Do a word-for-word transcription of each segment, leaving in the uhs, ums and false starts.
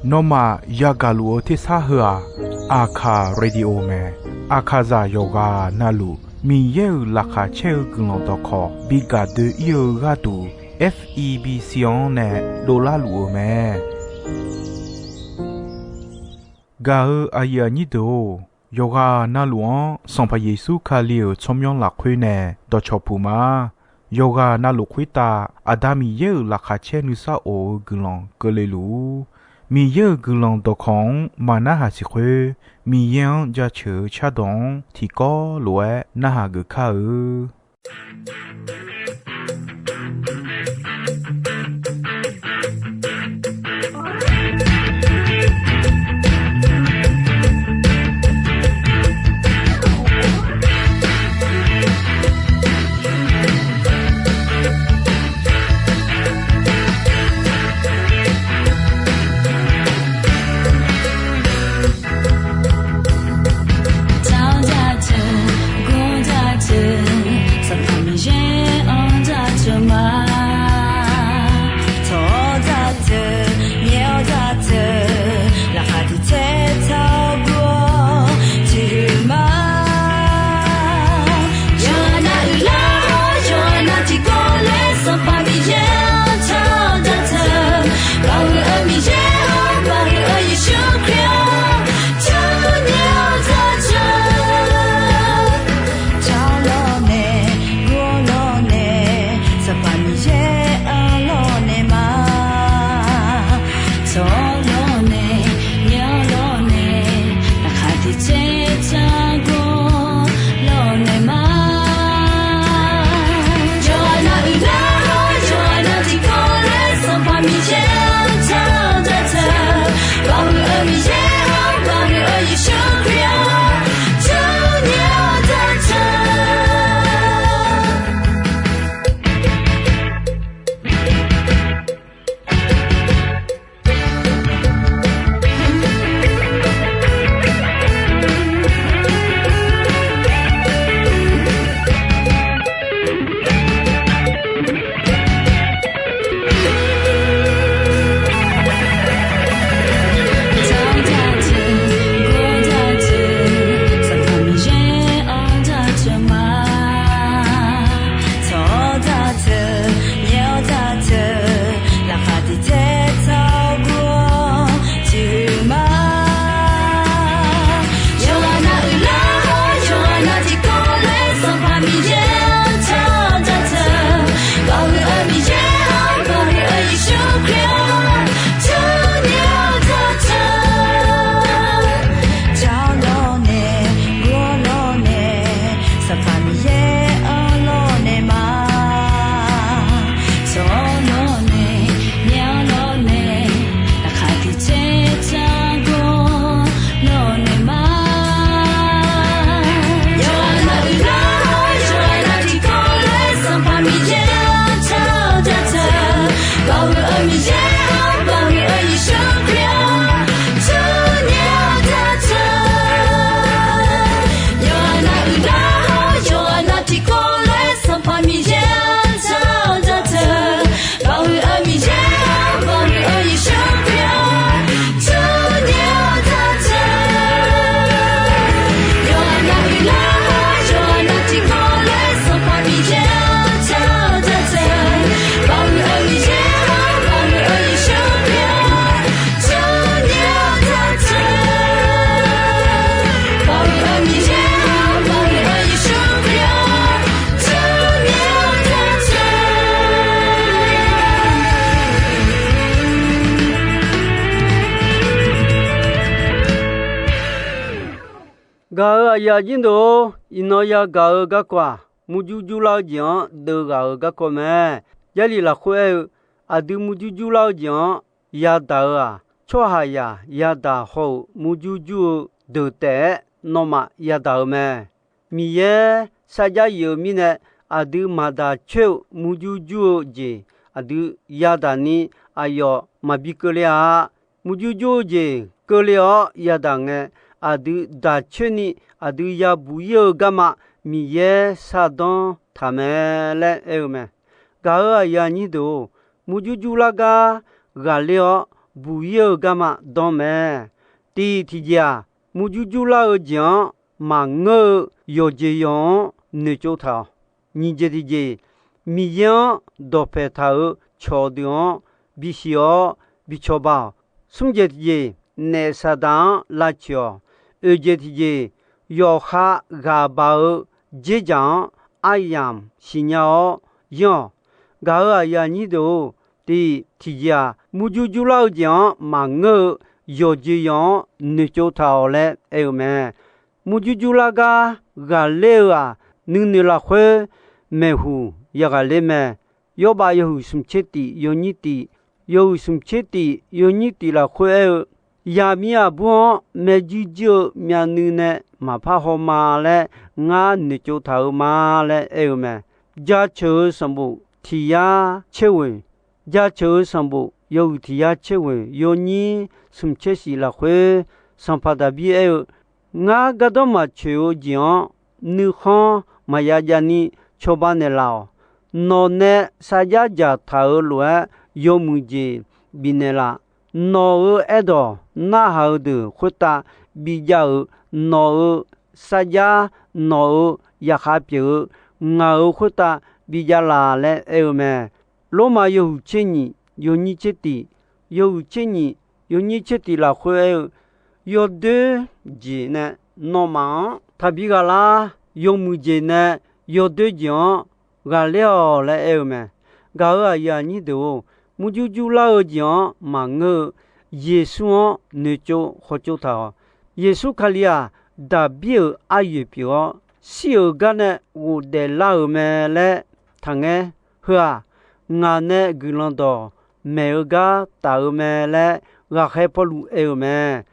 Nawmaf yagaq luf-eu tersar heu-aq, Aqkaq Radio mae. Aqkaqzaq yawqghaq navluf Miqyaer-euq laqkhaq caer-eu guiqlanq dawqkawq bi gaq doe-ir-eu gharduq, F E B C-anr nae dovlar luf-eu mae. Gaq-eu aqyuif aqnyir deuq-or, yawqghaq navluf-anr Sanqpaq Yeqsur Kali-euq tsawrmyanr lafkhoer nae dawqcawq puq ma. Yawqghaq navluf khoertav Aqda Miqyaer-euq laqkhaq caer nuisar of-eu guiqlanq keuvle luf-ur. Miqyaer-euq guiqlanq dawqkawq-anr maqnarhaq siq khoer, Miqyaer-anr jaceuq-eu cardawq-anr tiqkawv lof-aer narhaq geuf kar-eu. Gaq-euq aqyuif aqnyir deuq-or, iqnan yagaq-eu garkawv-aq, murjur jurlar-eu jeq-anr deuvghaq-eu garkawv mae. Jarlif lafkhoer aer-eu, aqdui murjur jurlar-eu jeq-anr yadaq-eu-aq, tsawrhaqzaq yadaq haw-euq murjur jur-eu deuq taef-aer nawmaf yadaq-eu mae. Miqyaer sarjax yif-eu mirnae, aqdui maqdaq coer-eu murjur jur-eu jeq aqdui yadaq ni aqyawf maqbi keuvle-a. Murjur jur-eu jeq keuvle-awr yadaq ngae, aqdui daq coer ni aqdui yabuq ir-eu garma Miqyaer shardanr taq mae laer aer-eu mae. Gaq-euq aqyuif aqnyir deuq-or, murjur jurlar gar ghaqler-awr buq-ir-eu garma dan mae. Tiq tiqjeq-aq, murjur jurlar-eu jeq-anr maqngeur-eu yawqjeq yawq-anr noeqtsov taq-awq. Nyiq jeq tiqjeq, Miqyaer-anr dawqpaeq taq-euq cawqdeuq-anr bisiq-awr bicawba-awq. Smr jeq tiqjeq, naef Saqdaq-anr lavcoeq-awq. Oeq jeq tiqjeq, yawqha ghaq baq-eu dzerdzaq-anr aryamq siqnya-awr yanr-awq. Gaq-euq aqyuif aqnyir deuq-or, tiq tiqjeq-aq, murjur jurlar-eu jeq-anr maqngeur-eu yawqjeq yawq-anr noeqtsov taq-awq laer aer-eu mae. Murjur jurlar gar ghaqler-eu-aq, nuinoeq lafkhoer maeqhuq yaghaqler mae. Yawrbav yawhuiq smq tser tif yawnyir tif, yawhuiq smq tser tif yawnyir tif lafkhoer aer-eu, yaqmir aqbur-anr maerjuir juir-eu myavnuiv nae maqpar haw ma laer ngar noeqtsov taq-eu ma laer aer-eu mae. Jaceuq-eu sanqbof tiq yar tser ghoeq, jaceuq-eu sanqbof yawhuiq tiq yar tser ghoeq yawnyir smq tser shif lafkhoer, sanqpaq Daqbir aer-eu, Ngar gardanr maqcoeq-eu jeq-anr nuikhanr maqya jav ni cawba naeqlaf-awq. Nawq nae sarjax dzaqtaq-euq lof-aer yawmuiq jeq bifnaeq laf. Nawq-euq aerdawq narhaq-eu deuq khoertav bijav-euq, nawq-euq sarjax, nawq-euq zaqkhav pyeuf-eu, ngaq-euq khoertav bijav laf laer aer-eu mae. Lormav yawhuiq tser nyiq yawnyir tser tif, yawhuiq tser nyiq yawnyir tser tif lafkhoer aer-eu, yawdoer jeq nae nawmaf-anr taqbi ghaq lar. Yawmuiq jeq nae yawdoer jeq-anr ghaqler-awq laer aer-eu mae. Gaq-euq aqyuif aqnyir deuq-or, murjur jurlar-eu jeq-anr maqngeur-eu Yeqsur-anr noeqtsov khawtsov taq-awq. Yeqsur Kali-aq, Daqbir-euq aryoeq pyeuf-awr, shir-euq gar nae ghofdaef lar-euq mae laer taqngaer. Heu-aq, ngaq nae guiqlanq dawq maeq-eu gar taf-eu mae laer ghaqkhaer Pawrluv aer-eu mae.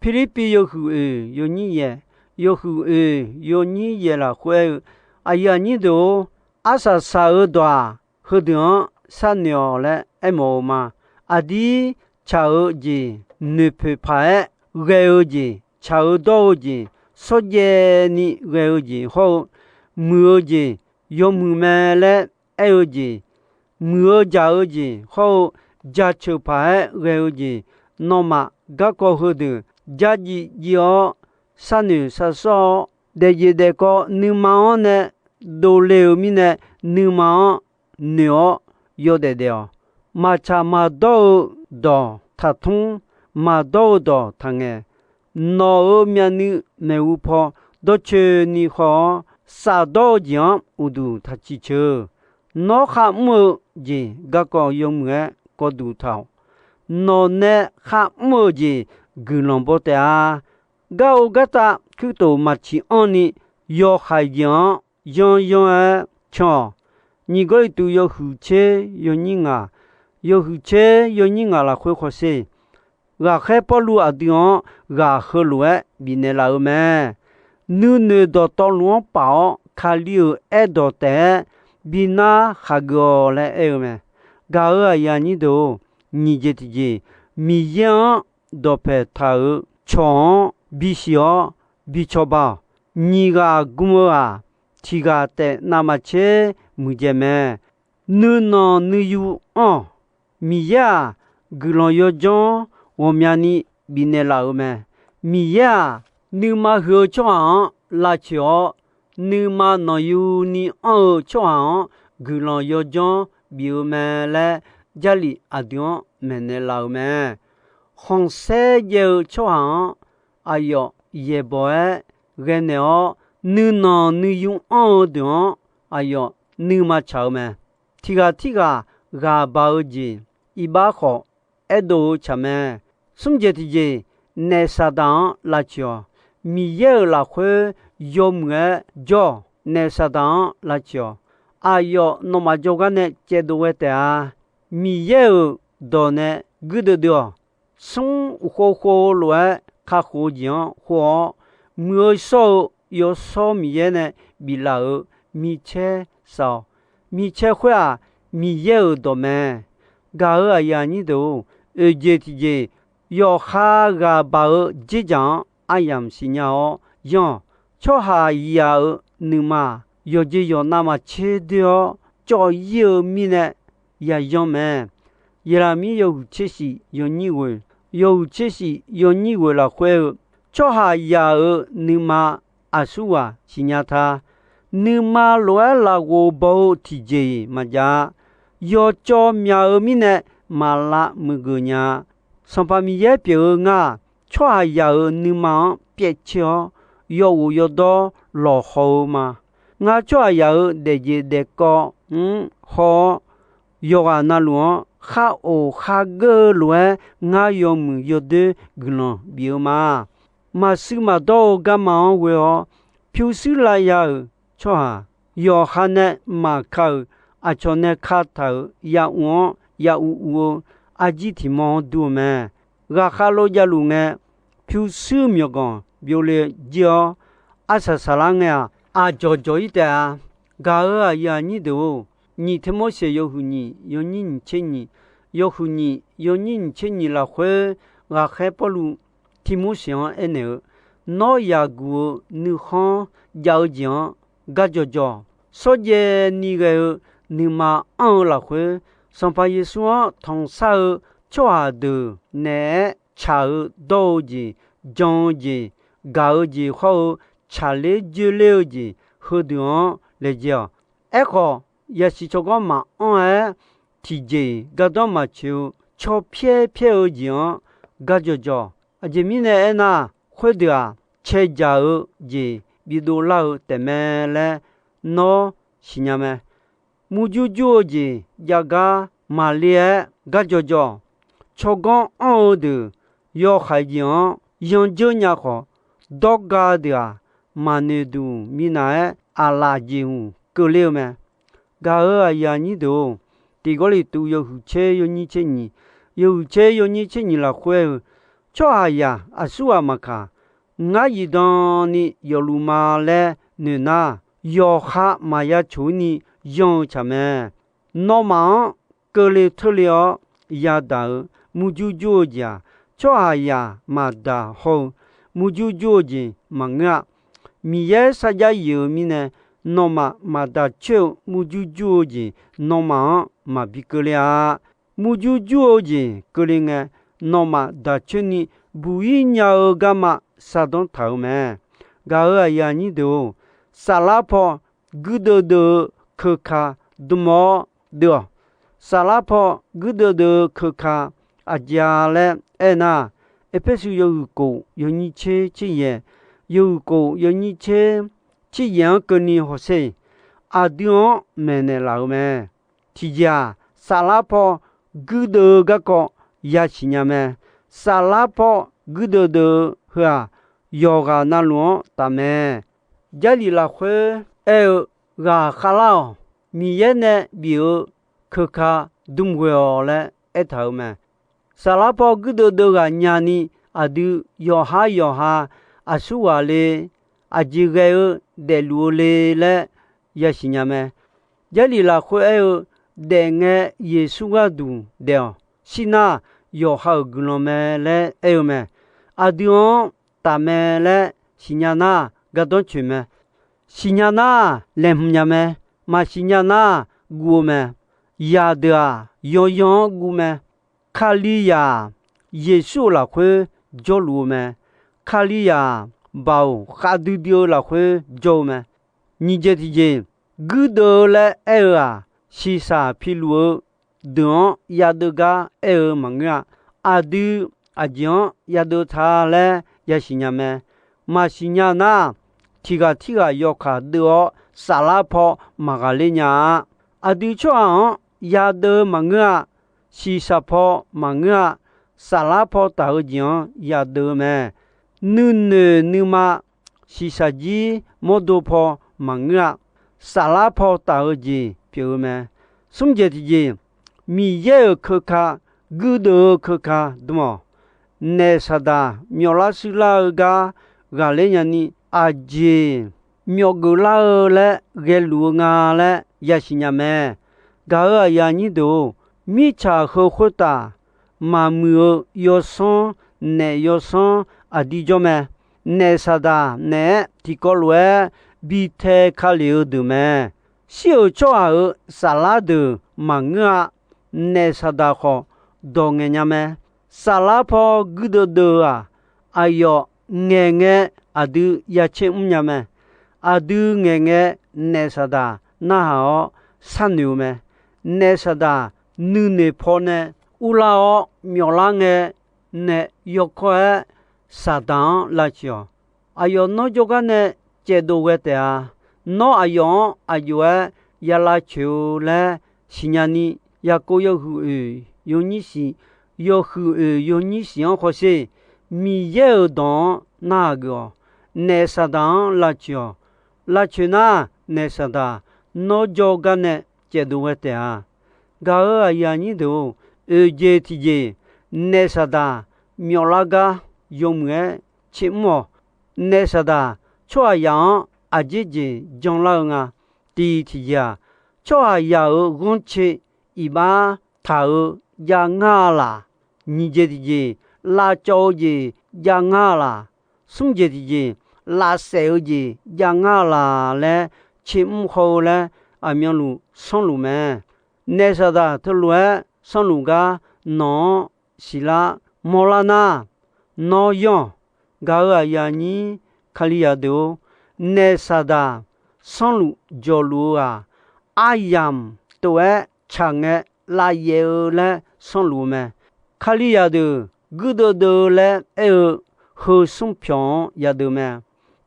Pirlirpiv yawhuiq oeq yawnyir yaeq, yawhuiq oeq yawnyir yaeq lafkhoer aer-eu, aqyuif aqnyir deuq-or, arsaq saq-eu dawq-aq, heudeuq-anr sharnoeq-awq laer aermawf-eu ma. Aqdir tsaq-eu jeq noeqpoeq paq-aer ghae-eu jeq, tsaq-eu dawr-eu jeq, shawrjaev ni ghae-eu jeq hawr-eu, muiq-eu jeq, yawmuiq mae laer aer-eu jeq, muiq-eu jaq-eu jeq hawr-eu, jaceuq paq-aer ghae-eu jeq, nawmaf garkawv heudeuq jarjif jif-awr, sharnoeq sharsawr-awr, daefjeq daefkawv nuima-anr nae dovle-eu mirnae, nuima-anr noeq-awr yawdaef daef-awq. Maqtsaq maqdawr-eu dawq taqtmr, maqdawr-eu dawq taqngaeq. Nawq-euq myavnuiv maeqhu paw dawrcoeni haw-awr, safdawr-eu jeq-anr uqduq taqciq ceuq. Nawr kharmr-eu jeq garkawv yawmuiq-aer kawvduq taq-awq. Nawq nae kharmr-eu jeq guiqlanq baw taef-a. Gar-eu gartav kuirtof maqciq anrni, yawhaiq jeq-anr yanryanr-aer can-awq. Nyiq Gawrliqtu yawhuiq tser yawnyir ngaq, yawhuiq tser yawnyir ngaq lafkhoer hawsher. Ghaqkhaer Pawrluv aqdui-anr ghaq heulof-aer bifnaeq laf-eu mae. Nuinoeq dawqtawvluf-anr paf-awr, Kali-euq aerdawq taef-aer bi nar khaqgeuf-awq laer aer-eu mae. Gaq-euq aqyuif aqnyir deuq-or, nyiq jeq tiqjeq, Miqyaer-anr dawqpaeq taq-euq cawq-anr bisiq-awr bicawba-awq. Nyiq ghaq gm-eu-aq, tiq ghaq taef navmaqtser muiqdzaeq mae. Nuinanq nuiyu anr-awq. Miqyaer-aq, guiqlanq yawdzanr ghawqmyani bifnaeq laf-euq mae. Miqyaer-aq, nuima huiq-eu tsawrhaq-anr lavcoeq-awr, nuima nanqyuni anr-eu tsawrhaq-anr guiqlanq yawdzanr bif-eu mae laer, Jarlif aqdui-anr maeqnaeq laf-euq mae. Khanqsaer jaev-eu tsawrhaq-anr aqyawf yaeqbawq-aer ghaenaeq-awr, nuinanq nuiyu anr-eu deuq-anr aqyawf nuima tsaq-eu mae. Tiq ghaq tirghaq ghaq baq-eu jeq iqbax khawf, aerdov-eu tsaq mae. Smr jeq tiqjeq, naef Saqdaq-anr lavcoeq-awq. Miqyaer-euq lafkhoer yawmuiq-aer jawr-awq. Naef Saqdaq-anr lavcoeq-awq. Aqyawf nawmaf jawrgar nae caevdov ghae taef-a. Miqyaer-euq dawq nae guirdeuv deuv-awq. Smr uqkhov khov lof-aer kakhof-eu jeq-anr khov-awr, muiq-eu shawr-eu Yawshawr Miqyaer nae biflaf-euq micaer saf-awq. Micaer khoer-aq, Miqyaer-euq dawq mae. Gaq-euq aqyuif aqnyir deuq-or, oeq jeq tiqjeq, yawqha ghaq baq-eu dzerdzaq-anr aryamq siqnya-awr yanr-awq. Tsawrhaq yaq-euq nuima-aq, yawqjeq yawq navmaqtser doer-awr cawv-ir-eu mirnae yayanr mae. Yeqlaqmir yawhuiq tser shif yawnyir ghoeq, yawhuiq tser shif yawnyir ghoeq lafkhoer-eu, tsawrhaqzaq-euq nuima aqsurghaq siqnya ta. Nuima lof-aer lafghof baw-eu tiqjeq-iq maqjav-a. Yawcawv myaq-eu mirnae maqlav muiqgeuf nya-a. Sanqpaq Miqyaer pyeuf-eu ngar-aq, tsawrhaqzaq-euq nuima-anr pyaevcoer-awr, yawghof yawdawr lawqhaw-eu ma. Ngar tsawrhaqzaq-euq daefjeq daefkawv-anr haw-awr, yawqghaq navluf-anr khar of khar geur-eu lof-aer ngar yawmuiq yawdoer guiqlanq bif-eu ma. Maqshuir maqdawr-eu garma-anr ghoe-awr pyurshuir lavya-euq tsawrhaq, yawqha nae maqka-euq aqcawq nae kataq-euq yaquv-anr yaquv uv-eu arjir tiq mawr-anr dur-eu mae. Ghaqkhav lo javluf ngae, pyurshuir myawqganq byovle jir-awr, arsaq saqlar ngae-aq, aqdzawq dzawq-ir taef-a. Gaq-euq aqyuif aqnyir deuq-or, nyiq Tirmorseq yawhuiq nyiq yawnyir nyiq tser nyiq, yawhuiq nyiq yawnyir nyiq tser nyiq lafkhoer, ghaqkhaer Pawrluv Tirmorseq-anr aernaeq-eu, Nawr yaqguq-eu nuikhanr jav-eu jeq-anr gar jawqjawq, shawrjaev ni ghae-eu nuima anr-eu lafkhoer, Sanqpaq Yeqsur-anr tanqshar-eu tsawrhaq deuq naeq-aer tsaq-eu dawr-eu jeq, jan-eu jeq, gaq-eu jeq hawr-eu tsaqler joerler-eu jeq heudeuq-anr laejae-awq. Aerkhawf, yasiq tsawrganr maqanr-aer tiqjeq-iq gardanr maqtsoeq-eu tsawrpyaer pyaer-eu jeq-anr gar jawqjawq. Aqjeq mirnae aernar, khoerdeuq-aq, cae jaq-eu jeq bidov lar-eu taefmae laer nawr siqnya mae. Murjur jur-eu jeq jav gar maqle-aer gar jawqjawq. Tsawrganr anr-eu deuq yawhaiq jeq-anr yandzeur nya khawf, dawrga deuq-aq, maqnoeq duq minav-aer aqlaf jeqhuq keuvler-eu mae. Gaq-euq aqyuif aqnyir deuq-or, Tiq Gawrliqtu yawhuiq tser yawnyir tser nyiq, yawhuiq tser yawnyir tser nyiq lafkhoer-eu, tsawrhaqzaq aqsurghaq maqkaq, ngar zifdan ni yawfluf ma laer noeq nar, yawqha maqya coq-ir ni yanr-eu tsaq mae. Nawmaf-anr keuvle teurle-awr yadaq-euq murjur jur-eu jeq-aq, tsawrhaqzaq maqdaq hawr-eu murjur jur-eu jeq maqngeur-a. Miqyaer sarjax yif-euq mirnae, nawmaf maqdaq coer-eu murjur jur-eu jeq nawmaf-anr maqbi keuvle-a. Murjur jur-eu jeq keuvle ngae, nawmaf daq coer ni buq-ir nya-eu garma shardanr taq-euq mae. Gaq-euq aqyuif aqnyir deuq-or, saflar paw guirdeuv deuv-eu keuka dm-awr deuv-awq. Saflar paw guirdeuv deuv-eu keuka aqjeq-a laer aernar, Erpersu yawhuiq kof yawnyir tser tser yaeq, yawhuiq kof yawnyir tser tser yaeq-anr keuvni hawsher-iq, aqdui-anr maeqnaeq laf-euq mae. Tiqjeq-aq, saflar paw guirdeuv-eu garkawv yasiq nya mae. Saflar paw guirdeuv deuv-eu heu-aq, yawqghaq navluf-anr taf mae. Jarlif lafkhoer aer-eu, ghaq khavlar-awq, Miqyaer nae bif-eu keuka dm ghoe-awq laer aertaq-euq mae. Saflar paw guirdeuv deuv ghaq nyani, aqdui yawqha yawqha aqsurghaq le, aqjeq ghae-eu daefluf-eu le laer yasiq nya mae. Jarlif lafkhoer aer-eu, daefngae Yeqsur gharduq daef-awq. Shir nar, yawqha-euq guiqlanq mae laer aer-eu mae. Aqdui-anr taf mae laer siqnya nar, gardanr coeq mae. Siqnya nar, laeqhmq nya mae. Maqsiq nya nar, guv-eu mae. Zaqdeuq-aq, yawyan-anr guv mae. Kalizaq-aq, Yeqsur-euq lafkhoer jawrluf-eu mae. Kalizaq-aq, baoq khavdui dui-eu lafkhoer jawr-eu mae. Nyiq jeq tiqjeq, guirdeuv-eu laer aer-eu-aq, shiqshaq piluf-eu deuq-anr yadeuv gar aer-eu maqngeur-a. Aqdui aqjeq-anr yadeuv ta laer yasiq nya mae. Maqsiq nya nar, tiq ghaq tirghaq yawkaq deuv-awr saflar paw maqghaqler nya-a. Aqdui tsawrhaq-anr yadeuv maqngeur-a. Shiqshaq paw maqngeur-a. Saflar paw taf-eu jeq-anr yadeuv-eu mae. Nuinoeq nuima shiqshaq jir mawrdo paw maqngeur-a. Saflar paw taf-eu jeq pyeuf-eu mae. Smr jeq tiqjeq, Miqyaer-euq keuka, guirdeuv-eu keuka dm-awq. Naef saqdaq myawflar shuirlar-eu gar ghaqler nyani, aqjeq myawf geuflar-eu laer ghaeluf-eu nga laer yasiq nya mae. Gaq-euq aqyuif aqnyir deuq-or, mirtsaq heu khoertaf maqmuiq-eu yawsanr, naef yawsanr aqdui jawr mae. Naef saqdaq naeq-aer tiqkawv lof-aer bi tae ka lef-eu deuq mae. Shir-euq tsawrhaq-euq saflar deuq maqngeur-a. Naef saqdaq khawf, dawq ngaeq nya mae. Saflar paw guirdeuv deuv-eu-aq, aqyawf ngaeq ngae aqdui ya tser mr nya mae. Aqdui ngaeq ngae naef Saqdaq narhaq-awr sharnoeq-eu mae. Naef Saqdaq nuinoeq pawnae urlar-awr myawflar ngae, naef yawkawr-aer Saqdaq-anr lavcoeq-awq. Aqyawf nawr jawrgar nae caevdov ghae taef-a. Nawr aqyawf-anr aq jov-aer ya lavcoeq-eu laer siqnya ni, Yaqkov yawhuiq oeq yawnyir shif, yawhuiq oeq yawnyir shif-anr hawsher. Miqyaer-euq dawq-anr narhaq geuf-awq. Naef Saqdaq-anr lavcoeq-awq. Lavcoeq nar, naef Saqdaq nawr jawrgar nae caevdov ghae taef-a. Gaq-euq aqyuif aqnyir deuq-or, oeq jeq tiqjeq, naef Saqdaq myawflar gar yawmuiq-aer tser mr-awq. Naef Saqdaq tsawrhaqzaq-anr aqjeq jeq janlar-eu nga. Tiq tiqjeq-aq, tsawrhaqzaq-euq ghanrcae iqbax taq-eu jav ngar-a laq, nyiq jeq tiqjeq, lavcawv-eu jeq jav ngar-a laq, smr jeq tiqjeq, lavsaef-eu jeq jav ngar-a laq laer tser mr haw-eu laer aqmyanluf sanrluf mae. Naef Saqdaq teulof-aer sanrluf gar nawq-anr siqlar mawrlar nar, nawr yanr-awq. Gaq-euq aqyuif aqnyir Kalizaq deuq-or, naef Saqdaq sanrluf jawqluf-eu-aq, aryamq tov-aer tsaq ngae lavyaef-eu laer sanrluf-eu mae. Kalizaq deuq guirdeuv deuv-eu laer aer-eu heu smr pyawq-anr yadeuv mae.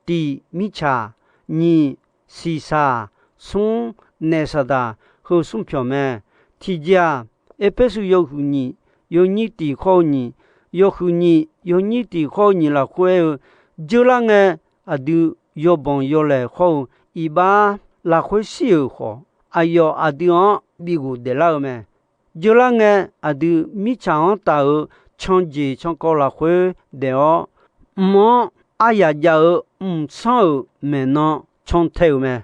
Tiq, mirtsaq. Nyiq, shiqshaq. Smr, naef Saqdaq heu smr pyawq mae. Tiqjeq-aq, Erpersu yawhuiq nyiq yawnyir tiq khawr-eu nyiq, yawhuiq nyiq yawnyir tiq khawr-eu nyiq lafkhoer aer-eu, jeurlar ngae aqdui yawbanq yawlaeq khawr-eu iqbax lafkhoer shir-euq khawf, aqyawf aqdui-anr bi ghofdaef lar-eu mae. Jeurlar ngae aqdui mirtsaq-anr taf-euq canjeq cankawv lafkhoer daef-awr, mq-anr aryaq jav-eu mqsanr-euq maeqnan cantae-euq mae.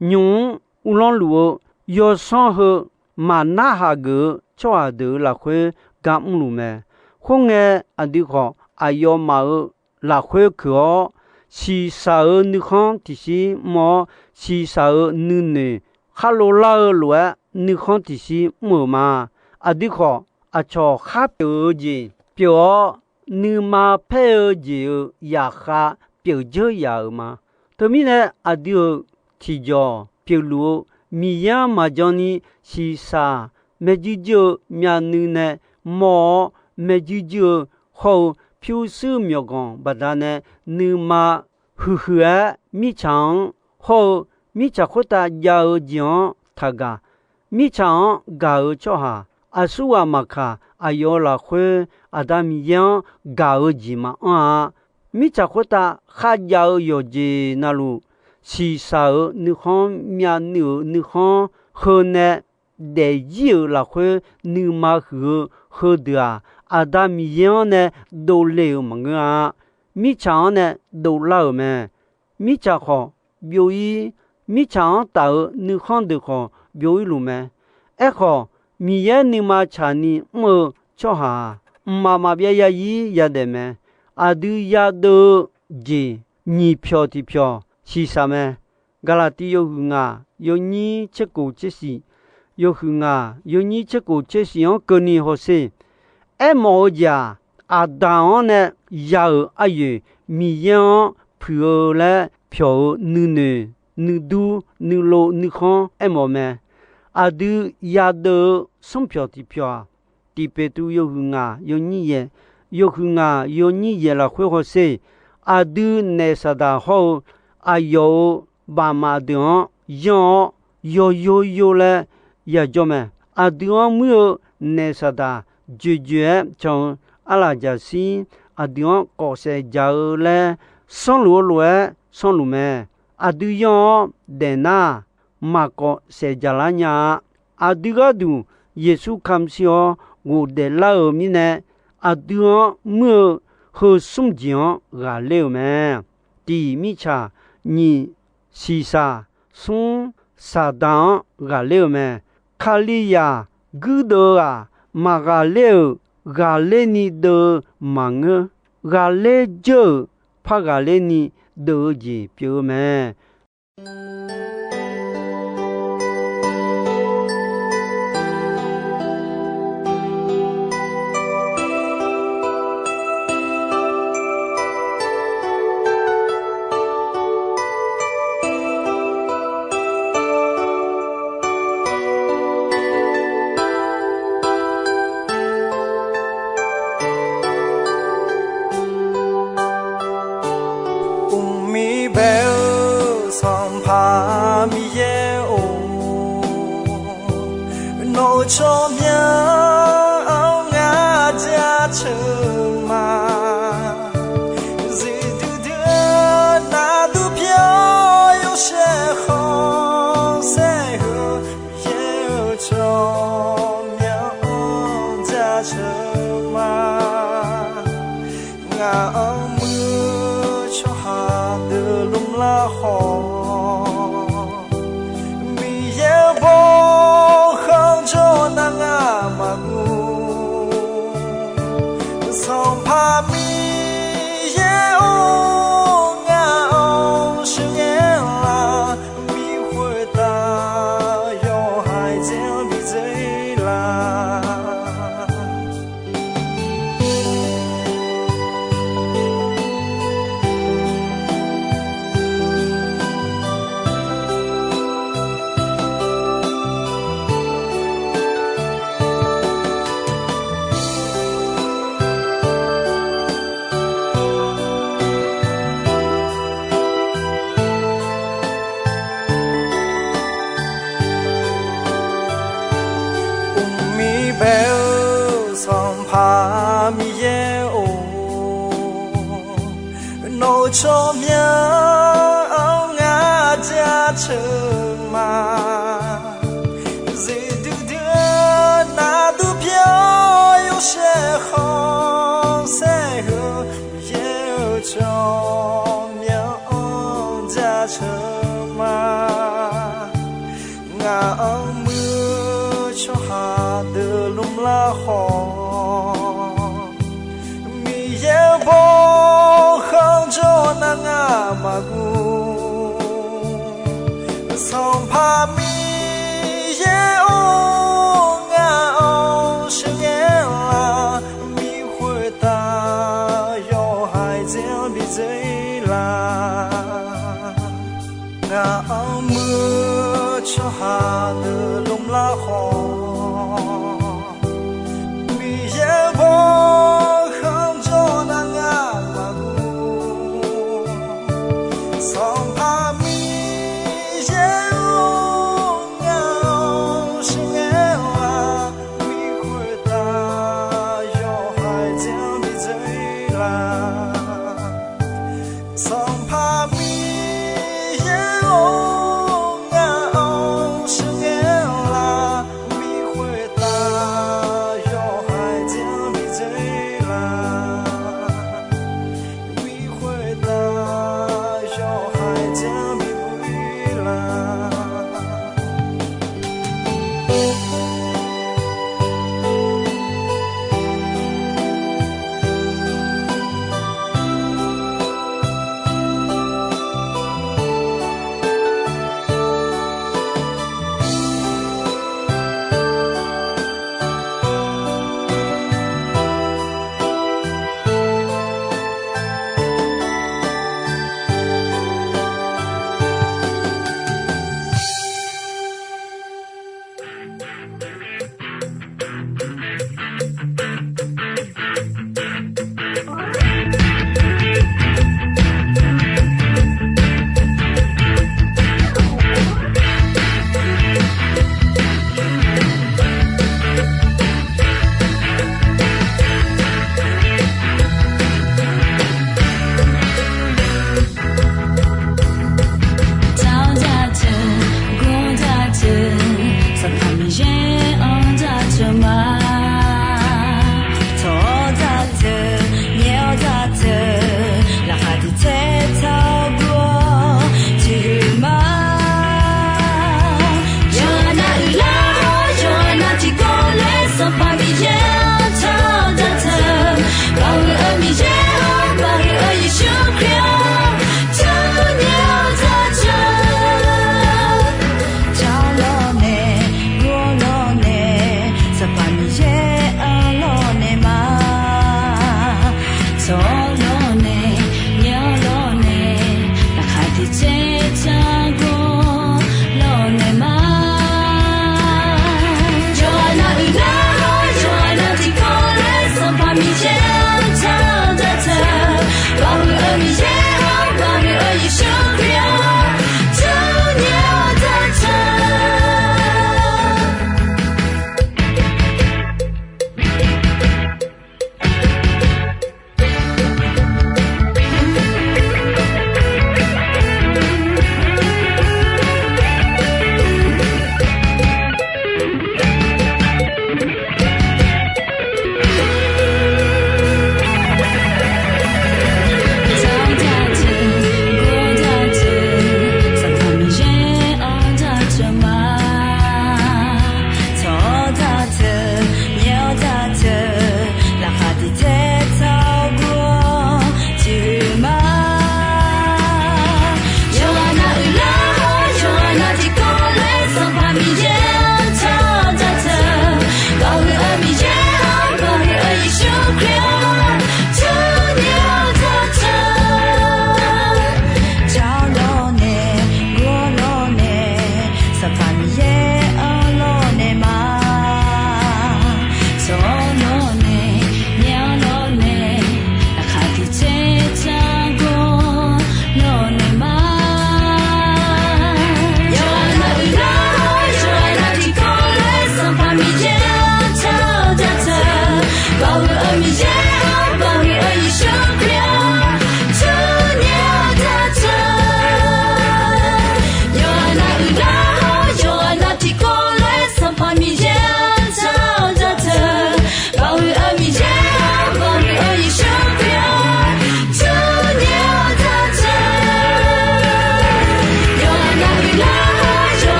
Nymq-mr uvlanr luf-eu yawsanr heu maqnarhaq geuf-eu tsawrhaq deuq-euq lafkhoer gar mrluf mae. Khoerngae aqdui khawf aqyawfmaf-euq lafkhoer keuq-awr, shiqshaq-euq nuikhanr tiqshir mr-awr, shiqshaq-euq nuinoeq khar lovlar-eu lof-aer nuikhanr tiqshir mr-euq ma. Aqdui khawf, aqcawq khar pyeuf-eu jeq pyeuf-awr, nuima paer-eu jeq-euq zaqkhav pyeuf dzeur yaf-euq ma. Teumirnae, aqdui-euq tiqjawq pyeufluf-eu Miqyaer-anr maqjan ni shiqshaq maerjuir juir-eu myavnuiv nae mawr-awr, maerjuir juir-eu hawr-eu pyurshuir myawqganq baqdanae nuima huiqhuiq-aer mirtsaq-anr hawr-eu mirtsaq khoertav jav-eu jeq-anr taqgaq. Mirtsaq-anr gaq-eu tsawrhaq aqsurghaq maqkaq, aqyawf-euq lafkhoer Aqda Miqyaer-anr gaq-eu jeq maqanr-a. Mirtsaq khoertav kharjav-eu yawqjeq navluf, shiqshaq-euq nuikhanr myavnuiv-euq nuikhanr heu nae daefzir-euq lafkhoer nuima huiq-eu heudeuq-aq, Aqda Miqyaer-anr nae dovle-euq maqngeur-a. Mirtsaq-anr nae dovlar-euq mae. Mirtsaq khawf byov-ir, mirtsaq-anr taf-euq nuikhanr deuq khawf byov-ir luf mae. Aerkhawf, Miqyaer nuima tsaqni mr-eu tsawrhaq-aq, mqmaq maqbyav yazir yadaef mae. Aqdui yadeuv-eu jeq nyiq pyawq tiq pyawq shiqshaq mae. Gaqlaqtiv yawhuiq ngaq yawnyir tserkof tsershif, yawhuiq ngaq yawnyir tserkof tsershif-anr keuvni hawsher. Aermawf-eu jeq-aq, Aqdaq-anr nae ya-euq aryoeq Miqyaer-anr puiq-eu laer pyawq-eu nuinoeq, nuidur, nuilov, nuikhanr aermawf mae. Aqdui yadeuv-eu smr pyawq tiq pyawq-aq, Tiq Peqtruv yawhuiq ngaq yawnyir yaeq, yawhuiq ngaq yawnyir yaeq lafkhoer hawsher. Aqdui naef Saqdaq hawr-eu aqyawf-euq baqmaf deuq-anr yanr-awr, yawyo yo laer yajawr mae. Aqdui-anr muir-eu naef Saqdaq joeqjoeq-aer can-eu arlaqjaqshir, aqdui-anr kawf saef jaq-eu laer sanrluf-eu lof-aer sanrluf mae. Aqdui yanr-awr daef nar, maqkawf saef jaq lar nya-a. Aqdui gharduq Yeqsur kamq shir-awr ghofdaef lar-euq mirnae, aqdui-anr muir-eu heu smr jeq-anr ghaqler-euq mae. Tiq mirtsaq, nyiq shiqshaq, smr Saqdaq-anr ghaqler-euq mae. Kalizaq guirdeuv-eu-aq, maqghaqler-euq ghaqler ni deuv-eu maqngeur. Ghaqler dzeur-euq par ghaqler ni deuv-eu jeq pyeuf-eu mae. jaceuq ma. Ngaq-anr muir-eu tsawrhaq deuq lmr lar khawf, Miqyaer-euq bawkhanr jawr nar ngar maqguv. Sanqpaq Miqyaer-or, ngaq-anr sheuqghae lar, bi khoertav yawhaiq dzer-anr bi dzer lar. Uqmir bae-eu Sanqpaq Miqyaer-or, nawq-euq tsawrmyanr-anr ngar jaceuq ma. Zeqdui dui-eu navdur pyeuf-awr yawshaef khanqsaer heu, Miqyaer-euq tsawrmyanr-anr jaceuq ma. Ngaq-anr muir-eu tsawrhaq deuq lmr lar khawf, Miqyaer-euq bawkhanr jawr nar ngar maqguv. Sanqpaq Miqyaer-or, ngaq-anr sheuqghae lar, bi khoertav yawhaiq dzer-anr bi dzer lar. Ngaq-anr muir-eu tsawrhaq deuq lmr lar khawf, Miqyaer-euq bawkhanr jawr nar ngar maqguv.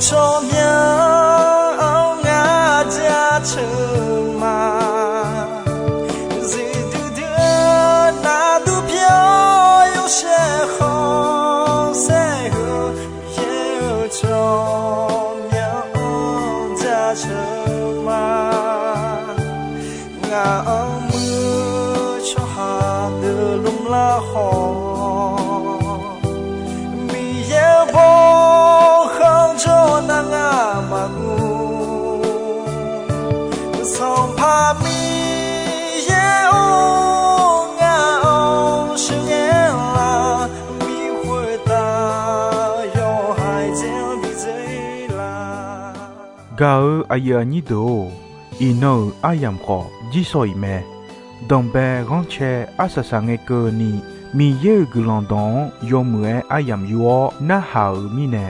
Tsawrmyanr-anr ngar jaceuq ma. Zifdui dui-eu nardur pyawr yawshaef khanqsaer-eu, Miqyaer-euq tsawrmyanr-anr jaceuq ma. Ngaq-anr muir-eu tsawrhaq deuq lmrlar khawf, Miqyaer-euq bawkhanr jawr nar ngar maqguv. Sanqpaq Miqyaer-or, ngaq-anr sheuqghae la, bi khoertav yawhaiq dzer-anr bi dzer la. Gaq-eu aqyuif aqnyir deuq-or, iqnan-euq aryamq khawf jirsawq iq mae. Danqbae ghanrcae arsaq saq ngae keuvni, Miqyaer-euq guiqlanq dawq-anr yawmuiq-aer aryamq yur-awr narhaq-euq mirnae,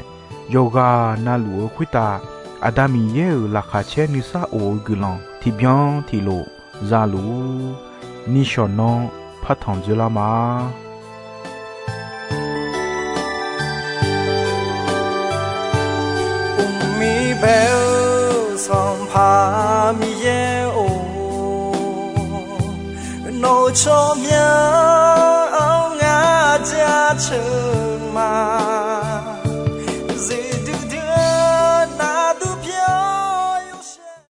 yawqghaq navluf-eu khoertav Aqda Miqyaer-euq laqkhaq caer nuisar of-eu guiqlanq tiqbyan tiqlof za luf-ur. Nishawq nanr partanq dzoerlar ma. Uqmir bae-eu Sanqpaq Miqyaer-or, nawq-euq tsawrmyanr-anr ngar jaceuq ma.